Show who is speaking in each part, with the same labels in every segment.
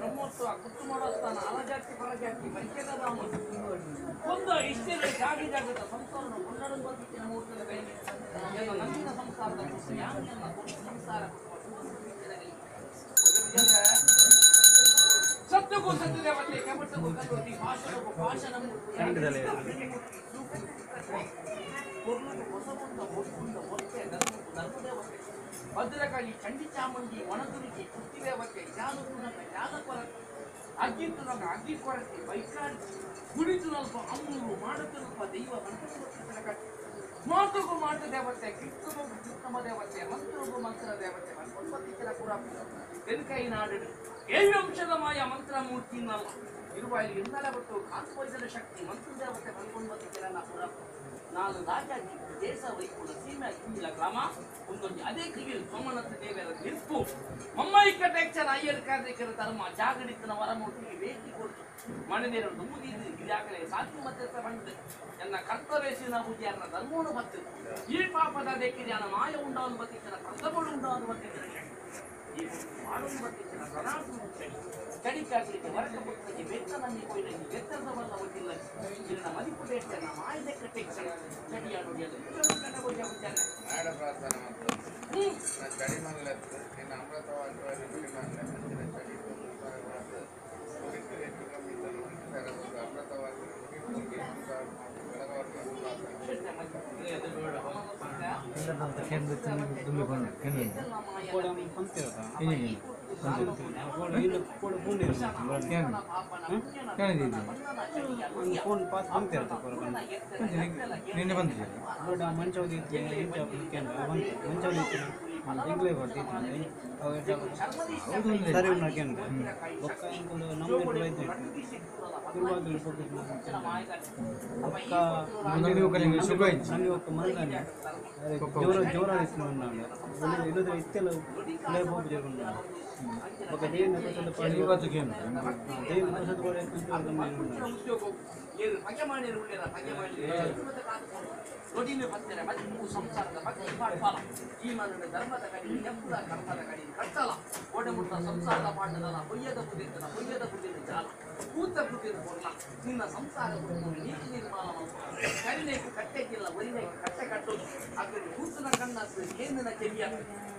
Speaker 1: ಬ್ರಹ್ಮೋತ್ಸವ ಕುಟ್ಟು ಮಾಡೋಸ್ತಾನ ಅಲಜಾತಿ ಪರಜಾತಿ ಬೈಕೆದ ರಾಮ ಒಂದು ಇಷ್ಟೇ ಜಾಗ ಜಾಗದ ಸಂಸಾರ ಕೊಂಡಾಡುವ ಮುಹೂರ್ತದ ಕೈಗೆ ಎಲ್ಲ ನಂದಿನ ಸಂಸಾರದ ಯಾಮಿಯನ್ನ ಸಂಸಾರ ಸತ್ಯಕ್ಕೂ ಸತ್ಯದೇವತೆ ಕಪಟಕ್ಕೂ ಕಲ್ಲೋತಿ ಭಾಷಣಕ್ಕೂ ಭಾಷಣ ಕೊರ್ಲುಗು ಹೊಸಗುಂಡ ಹೊಸಗುಂಡ ಹೊಟ್ಟೆ ಧರ್ಮಕ್ಕೂ ಧರ್ಮದೇವತೆ ಭದ್ರಕಾಳಿ ಚಂಡಿ ಚಾಮುಂಡಿ ವನದುರ್ಗಿ ಕುತ್ತಿದೇವತೆ ಜಾನುಕುನಕ ಜಾನಕೊರತೆ ಅಗ್ಗಿತ್ತುನಕ ಅಗ್ಗಿ ಕೊರತೆ ಬೈಕಾಡಿ ಗುಡಿತುನಲ್ಪ ಅಮ್ಮೂರು ಮಾಡುತ್ತನಲ್ಪ ದೈವ ಮಂತ್ರ ಮಾತುಗೂ ಮಾತು ದೇವತೆ ಕಿತ್ತುಗೂ ಕಿತ್ತಮ ದೇವತೆ ಮಂತ್ರಗೂ ಮಂತ್ರ ದೇವತೆ ಮಂತ್ರೋತ್ಪತ್ತಿಗಳ ಪುರ ತೆನ್ಕೈ ನಾಡು ಏಳು ಅಂಶದ ಮಾಯ ಮಂತ್ರಮೂರ್ತಿ ನಲ್ಲ ಇರುವ ಇಲ್ಲಿ ಇನ್ನಲೆ ಬಿಟ್ಟು ಕಾತ್ಪೋಯಿಸದ ಶಕ್ತಿ ಮಂತ್ರ ದೇವತೆ ಬಂದ್ಕೊಂಡ್ಬತ್ತಿನ ಪುರ ನಾನು ರಾಜ ದೇಶ ವೈಕುಲ ಸೀಮೆ ಕುಂಜಿಲ ಗ್ರಾಮ ಒಂದೊಂದು ಅದೇ ಕ್ರಿಯೆ ಸೋಮನತ್ತ ದೇವರ ತೀರ್ಪು ಮಮ್ಮೈ ಕಟೆಕ್ಷನ್ ಅಯ್ಯರ್ ಕಾರ್ಯಕ್ರಮ ಧರ್ಮ ಜಾಗರಿತನ ವರಮೂರ್ತಿಗೆ ಬೇಟಿ ಕೊಟ್ಟು ಮಣನೇರು ದುಮ್ಮುದಿದ್ದು ಇದಾಗಲೇ ಸಾಧು ಮತ್ತೆ ಬಂದಿದೆ ಎನ್ನ ಕರ್ತವೇಶಿನ ಪೂಜೆಯನ್ನ ಧರ್ಮೋನು ಬತ್ತು ಈ ಪಾಪದ ದೇಕಿರಿಯನ ಮಾಯ ಉಂಡಾನು ಬತ್ತಿದ್ದನ ಕರ್ತಗಳು ಉಂಡಾನು ಬತ್ತಿದ್ದನ ಈ ಮಾಡೋನು ಬತ್ತಿದ್ದನ ಸದಾಸು ಚಡಿಕಾಗಲಿಕ್ಕೆ ಹೊರಗೆ ಪುಸ್ತಕ್ಕೆ ಬೆತ್ತನಲ್ಲಿ ಕೊಯ್ಲಲ್ಲಿ ಬೆತ್ತರದ ಬಲ್ಲ ಒಟ್ಟಿಲ್ಲ ಇಲ್ಲಿನ ಮದಿಪು ದೇಶನ ಮಾಯದ ಕಟೆಕ್ಷನ್ ಚಡಿಯಾಡುಡಿಯಲ್ಲ ನಿನ್ನ ಸಂಸಾರ ನೀತಿ ನಿರ್ಮಾಣ ಕರಿನೇಕು ಕಟ್ಟೆಕ್ಕಿಲ್ಲ ಒರಿನೇಕು ಕಟ್ಟೆ ಕಟ್ಟೋದು ಅದರಲ್ಲಿ ಕೂಸಿನ ಕಣ್ಣ ಕೇಂದಿನ ಚೆವಿಯ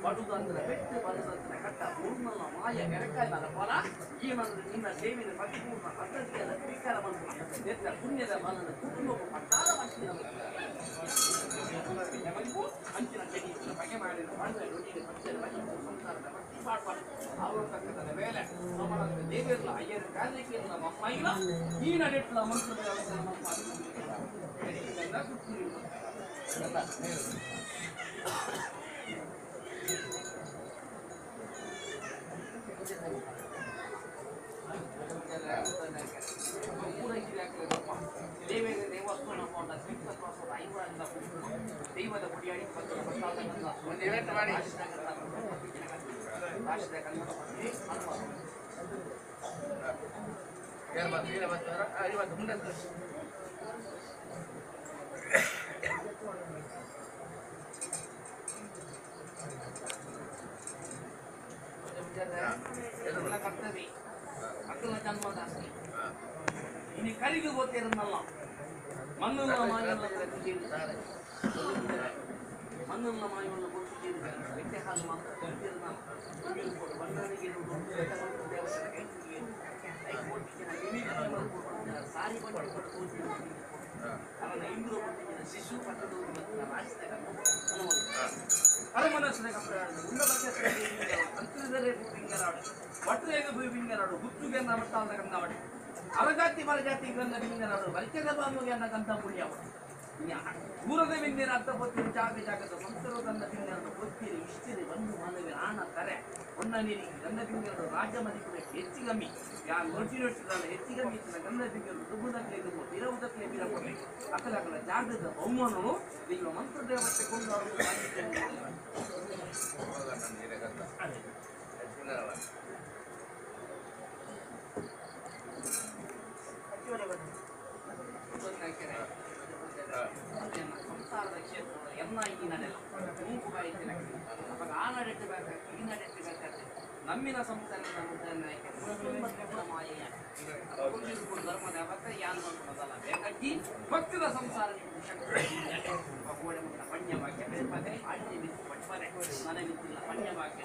Speaker 1: ಬಡುದಂದ್ರೆ ಬೆಟ್ಟು ಬಡುದಂದ್ರೆ ಕಟ್ಟ ಪೂರ್ಣನ ಮಾಯ ಬೆರಕಾಯ್ದಲ್ಲ ಫಲ ಈ ಮನದ ನಿನ್ನ ಸೇವಿನ ಪರಿಪೂರ್ಣ ಪದ್ಧತಿಯನ್ನು ಸ್ವೀಕಾರ ಮಾಡುವ ಪುಣ್ಯದ ಮನದ ಕುಟುಂಬವು ಪಟ್ಟಾದ ಅಂಚಿನ ಚೆಡಿ ಬಗೆ ಮಾಡಿದ ಮಾಡಿದ ರೊಟ್ಟಿಗೆ ಪಚ್ಚ ಸಂಸಾರದ ಭಕ್ತಿ ಪಾಡ್ಪಾಡು ಅವರು ತಕ್ಕದ ಮೇಲೆ ಸೋಮನಾಥ ದೇವಿಯಲ್ಲ ಅಯ್ಯರ ಕಾರ್ಯಕ್ಕೆ ಮಮ್ಮಾಯಿಲ್ಲ ಈ ನಡೆಟ್ಲ ಮಂತ್ರದ ದೈವದ ಗುಡಿಯಾಡಿ ಕರ್ತವ್ಯ ಅಕ್ಕಲ ಜನ್ಮದಾಸ್ತಿ ಇನ್ನು ಕರಿಗೆ ಗೊತ್ತಿರನ್ನಲ್ಲ ಮಣ್ಣುಲ್ಲ ಮಾಯಲ್ಲ ಮಣ್ಣುಲ್ಲ ಮಾಯವನ್ನು ಗೊತ್ತಿದ್ದೀರಿ ವ್ಯಕ್ತಿ ಹಾಲು ಮಾತ್ರ ಸಾರಿ ಶಿಶು ಅರಜಾತಿ ಪರಜಾತಿ ಗಂಧ ಬಿಂಗನಾಡು ಬಲ್ಕೆದ ಬಾಮುಗೆ ಗಂಧ ಪುಳ್ಯವ ದೂರದ ಬಿಂದಿನ ಅರ್ಧ ಪೊತ್ತಿರಿ ಜಾಗ ಜಾಗದ ಸಂಸರದ ಬಿಂಗನನ್ನು ಪೊತ್ತಿರಿ ಇಷ್ಟಿರಿ ಬಂದು ಮಾನವಿ ಆಣ ಕರೆ ಒಣ್ಣ ನೀರಿಗೆ ಗಂಧ ಬಿಂಗನರು ರಾಜ್ಯ ಮದಿಪುರ ಹೆಚ್ಚಿಗಮ್ಮಿ ಯಾರು ನೋಟಿನೊಟ್ಟಿರಲ್ಲ ಹೆಚ್ಚಿಗಮ್ಮಿ ಇತ್ತಿನ ಗಂಧ ಬಿಂಗರು ದುಬ್ಬುದಕ್ಲೆ ದುಬ್ಬು ಬಿರವುದಕ್ಲೆ ಬಿರಕೊಡ್ಲಿ ಅಕಲಕಲ ಜಾಗದ ಬಹುಮಾನನು ದೈವ ಮಂತ್ರ ದೇವತೆ ಕೊಂಡು ಸಂಸಾರದ ಕ್ಷೇತ್ರ ಎನ್ನ ಈ ನಡೆಲ್ಲ ಮೂಕು ಬಾಯಿತಿನ ಅವಾಗ ಆ ನಡೆಟ್ಟು ಬೇಕಾಗ್ತದೆ ಈ ನಡೆಟ್ಟು ಬೇಕಾಗ್ತದೆ ನಮ್ಮಿನ ಸಂಸಾರ ಮಾಯೆಯ ಧರ್ಮದ ಯಾನು ಬೇಕಾಗಿ ಭಕ್ತಿದ ಸಂಸಾರ ಪಣ್ಯವಾಕ್ಯ ಪದೇ ಆಡಿನ ಮಿತ್ತು ಪಟ್ಪದೆ ಮನೆ ಮಿತ್ತಿಲ್ಲ ಪಣ್ಯವಾಕ್ಯ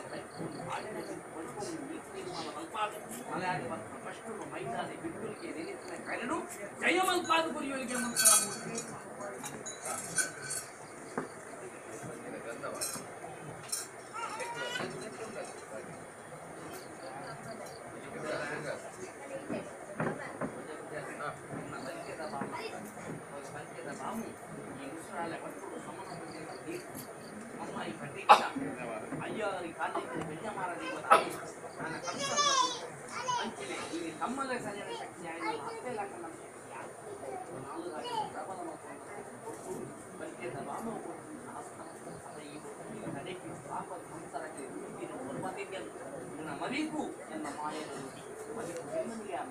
Speaker 1: ಆಡಿನ ಮಿತ್ತು ಪಡ್ಕೊಂಡು ತೀರ್ಮಾನ ಮಲ್ಪಾದ ಮಲಯಾಳಿ ಮತ್ತು ಫಸ್ಟು ಮೈದಾನೆ ಬಿಟ್ಟುಲಿಗೆ ನೆನೆಸಿದ ಕರೆಡು ಜಯ ಮಲ್ಪಾದ ಗುರಿಯೊಳಗೆ ಮಂತ್ರ ಮರಿಕು ಎನ್ನ ಮಾಯ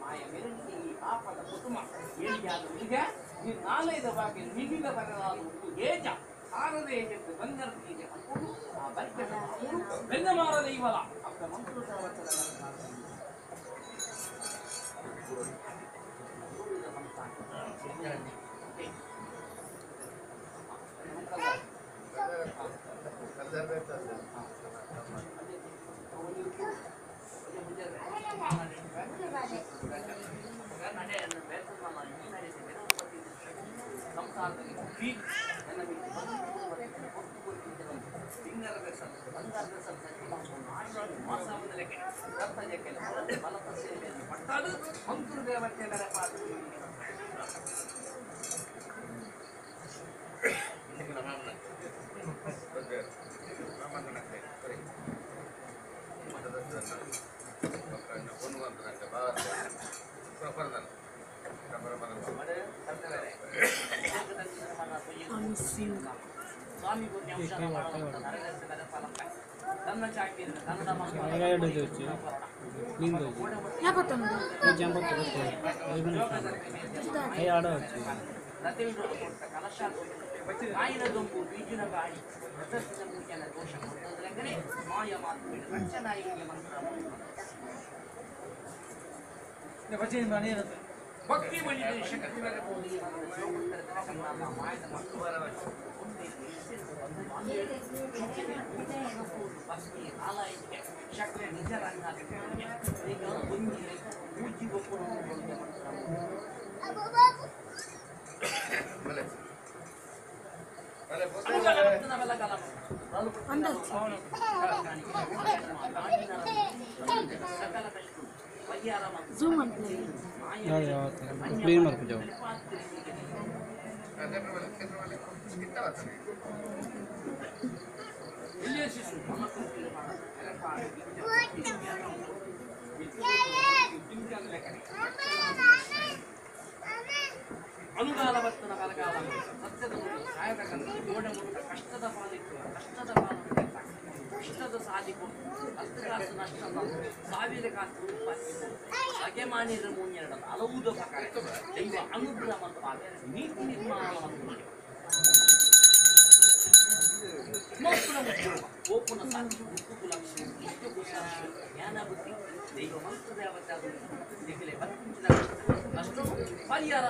Speaker 1: ಮಾಯ ಮೆರಣಿಗೆ ಈ ಪಾಪದ ಕುಟುಂಬ ಏಳಿಯಾದ ಹುಡುಗ ನೀನು ನಾಲೈದ ಬಾಕಿ ಮಿಗಿದ ಬರಲಾದ ಹುಡುಗ ಏಜ ಸಾರದ ಏಜೆಂದು ಬಂಗಾರದ ಏಜೆ ಅಂದ್ಕೊಂಡು ಆ ಬರ್ಕದ ಬೆನ್ನ ಮಾರದ ಇವಲ ಅಪ್ಪ ಮಂತ್ರ ಭಕ್ತಿ
Speaker 2: Zoom ಅಂತ
Speaker 3: ಕ್ಲೀನ್ ಮಾಡ್ಕೊಂಡು
Speaker 1: ಅನುಗಾಲ ಬರ್ತನ ಬಲಗಾಲ ಸತ್ಯದ ಸಾಯದ ಗೋಡೆ ಮುಟ್ಟ ಕಷ್ಟದ ಪಾಲಿಟ್ಟು ಕಷ್ಟದ ಪಾಲು ಕಷ್ಟದ ಸಾಧಿ ಕೊಟ್ಟು ಹತ್ತು ಕಾಸು ನಷ್ಟ ಸಾವಿರ ಕಾಸು ಉತ್ಪಾದಿಸಿದರು ಬಗೆ ಮಾಡಿದ ಮೂನ್ನೆರಡು ಹಲವುದ ಪ್ರಕಾರ ದೈವ ಅನುಗ್ರಹ ಮತ್ತು ನೀತಿ ನಿರ್ಮಾಣ ಓಪುನ ಸಾಕ್ಷಿ ಉಪ್ಪು ಲಕ್ಷ್ಮಿ ಇಷ್ಟಕ್ಕೂ ಸಾಕ್ಷಿ ಜ್ಞಾನ ಬುದ್ಧಿ ದೈವ ಮಂತ್ರದೇವತೆ ಬತ್ತಿನ ನಷ್ಟ ಪರಿಹಾರ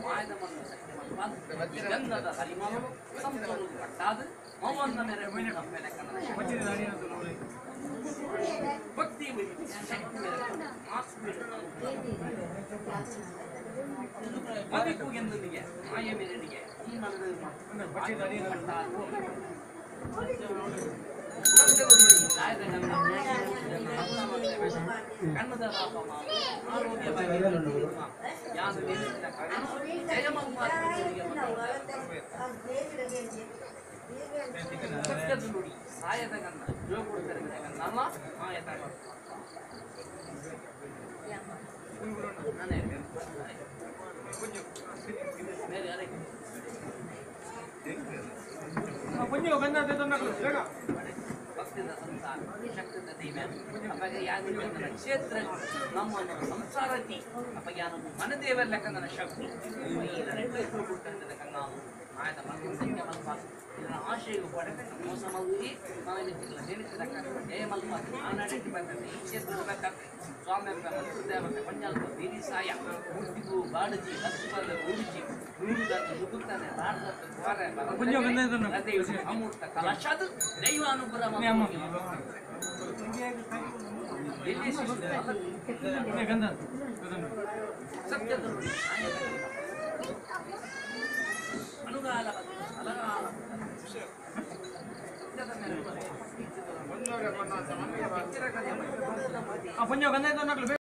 Speaker 1: ಮಾಯದ ಹರಿಮಾನು ಪಟ್ಟಾದ ಮೌವನ್ನ ಮೇರೆ ಭಕ್ತಿ ಮದಿಕ್ಕುಗೆಂದಿಗೆ ಮಾಯ ಮೇರೆಗೆ ಸಾಯದ ಗನ್ನ ಜೋಗುಡ್ತಾರೆ ಮಾಯ ಕ್ಷೇತ್ರ ನಮ್ಮ ಸಂಸಾರತಿ ಅಪಜ್ಞಾನ ಮನದೇವರ ಲೆಕ್ಕನ ಶಕ್ತಿ ಆಯದ ಮಲ್ಪು ಸಂಖ್ಯೆ ಮಲ್ಪ ಇದರ ಆಶಯ ಪಡೆದ ಮೋಸ ಮಲ್ದಿ ಮನ ಮಿತ್ತಿಲ್ಲ ಜಯ ಮಲ್ಪ ಆನಾಡಕ್ಕೆ ಬರ್ತದೆ ಈ ಕ್ಷೇತ್ರದ ಬರ್ತದೆ ಸ್ವಾಮಿ ದೇವತೆ ಪಂಜಾಲ್ಪ ಬೀರಿಸಾಯ ಮುಟ್ಟಿಗೂ ಬಾಡಜಿ ಲಕ್ಷ್ಮಣ ಉಡುಚಿ ನೂರುದಾತ ನುಗ್ಗುತ್ತಾನೆ ಭಾರತ ದ್ವಾರ ಅಮೂರ್ತ ಕಲಶದ ದೈವ ಅನುಗ್ರಹ ಸತ್ಯದ ಅನುಗಾಲ ಅಲಗಾಲ
Speaker 3: ಪಂಜ ಗಂಧ.